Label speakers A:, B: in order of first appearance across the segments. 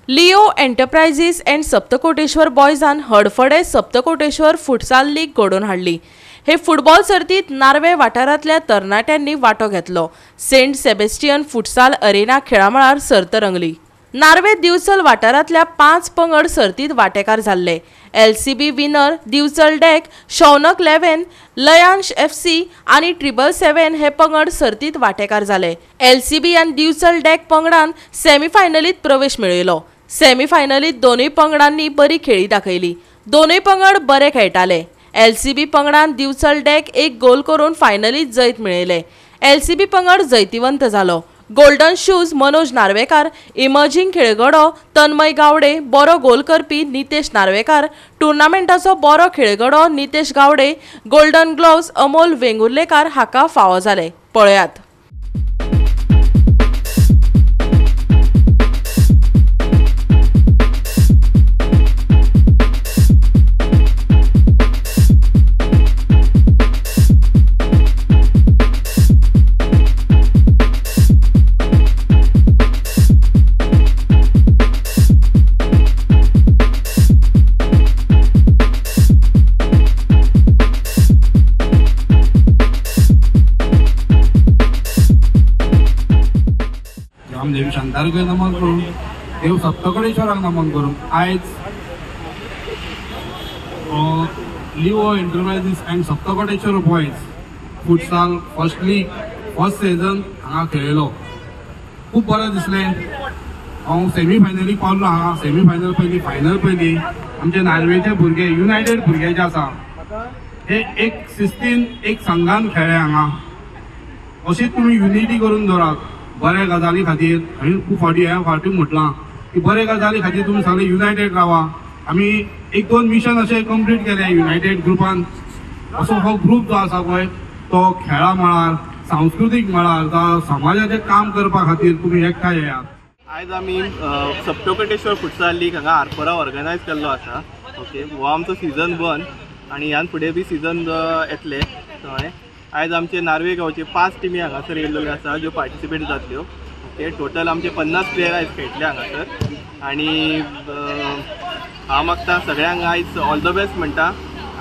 A: Leo enterprises and Saptakoteshwar बॉयजान Hadfade Saptakoteshwar futsal league घडोवन हाडली. हे फुटबॉल सर्तीत नार्वे वाठारांतल्या तरणाट्यांनी वांटो घेतलो. सेंट सेबेस्टियन फुटसाल अरेना खेळामळार सर्त रंगली. नार्वे दिवचल वाठारांतल्या 5 पंगड सर्तीत वांटेकार जाल्ले. LCB winner, Divchal deck, Shaunak 11, Layansh FC आनी 777 हे पंगड सर्तीत वांटेकार जाले. LCB आनी दिवचल डेक पंगडान सेमीफायनलीत प्रवेश मेळयलो. सेमीफायनलीत दोनूय पंगडांनी बरी खेळी दाखयली. दोनूय पंगड बरे खेळटाले. LCB पंगडान दिवचल डेक 1 गोल करून फायनलीत जैत मेळयले. LCB पंगड जैतिवंत जालो. Golden shoes Manoj Narvekar, emerging खेळगडो तन्मय गावडे, बरो गोल करपी नितेश नार्वेकार, टुर्नामेंटाचो बरो खेळगडो नितेश गावडे, गोल्डन ग्लोव्स अमोल वेंगुर्लेकार हाका फावो जाले. पळयात.
B: देव शांतादुर्गेक नमन करून, देव सप्तकोटेश्वराक नमन करून आयज Leo enterprises and Saptakoteshwar boys futsal first league first season हांगा खेळयलो. खूब बरें दिसलें. हांव सेमी फायनलीक पावलो. हांगा सेमी फायनल पयली, फायनल पयली. आमचे नार्वेचे भुरगे, युनायटेड भुरगे जे आसा हे एक शिस्तीन एक संघान खेळ्ळे हांगा. अशीच तुमी युनिटी करून दवरात बऱ्या गजाली खातीर. हांवें खूब फावटी ह्या फावटी म्हटलां की बऱ्या गजाली खातीर तुमी सगळे युनायटेड रावा. आमी 1-2 मिशन अशें कंप्लीट केलें युनायटेड ग्रुपान. असो हो ग्रूप जो आसा पळय तो खेळा मळार, सांस्कृतीक मळार, जावं समाजाचें काम करपा खातीर तुमी एकठांय येयात.
C: आयज आमी सप्तकोटेश्वर फुटसाल लीग हांगा आरपोरा ऑर्गनायज केल्लो आसा. ओके, हो आमचो सिजन 1 आनी ह्यान फुडें बी सिजन येतले. कळ्ळें? आयज आमचे नार्वे गांवचे 5 टिमी हांगासर येयल्ल्यो आसा ज्यो पार्टिसिपेट जातल्यो. ओके, टोटल आमचे 50 प्लेयर आयज खेळटले हांगासर. आनी हांव मागता सगळ्यांक आयज ऑल the best म्हणटा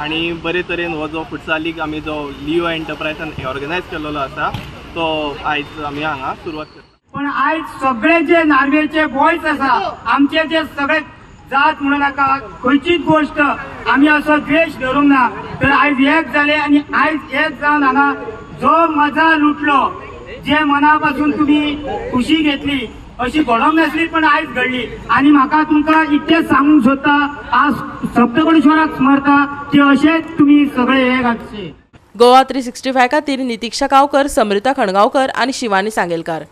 C: आनी बरे तरेन हो जो फुटसाल लीग आमी जो लिओ एंटरप्रायजान ऑर्गनायज केल्लो आसा तो आयज आमी हांगा सुरवात करता.
D: पण आयज सगळे जे नार्वेचे बॉयज आसा, आमचे जे सगळे जात म्हणून नाका, खंयचीच गोष्ट आमी असो द्वेश धरूंक ना, तर आयज एक जाले आनी आयज एक जावन हांगा जो मजा लुटलो, जे मना पासून तुमी खुशी घेतली अशी घडोवंक नासली पण आयज घडली. आनी म्हाका तुमकां इतकेंच सांगूंक सोदता, आज सप्तकोटेश्वराक स्मरता की अशेंच तुमी सगळे एक आसचे.
A: गोवा 365 खातीर नितीक्षा गांवकर, समृता खणगांवकर आनी शिवानी सांगेलकार.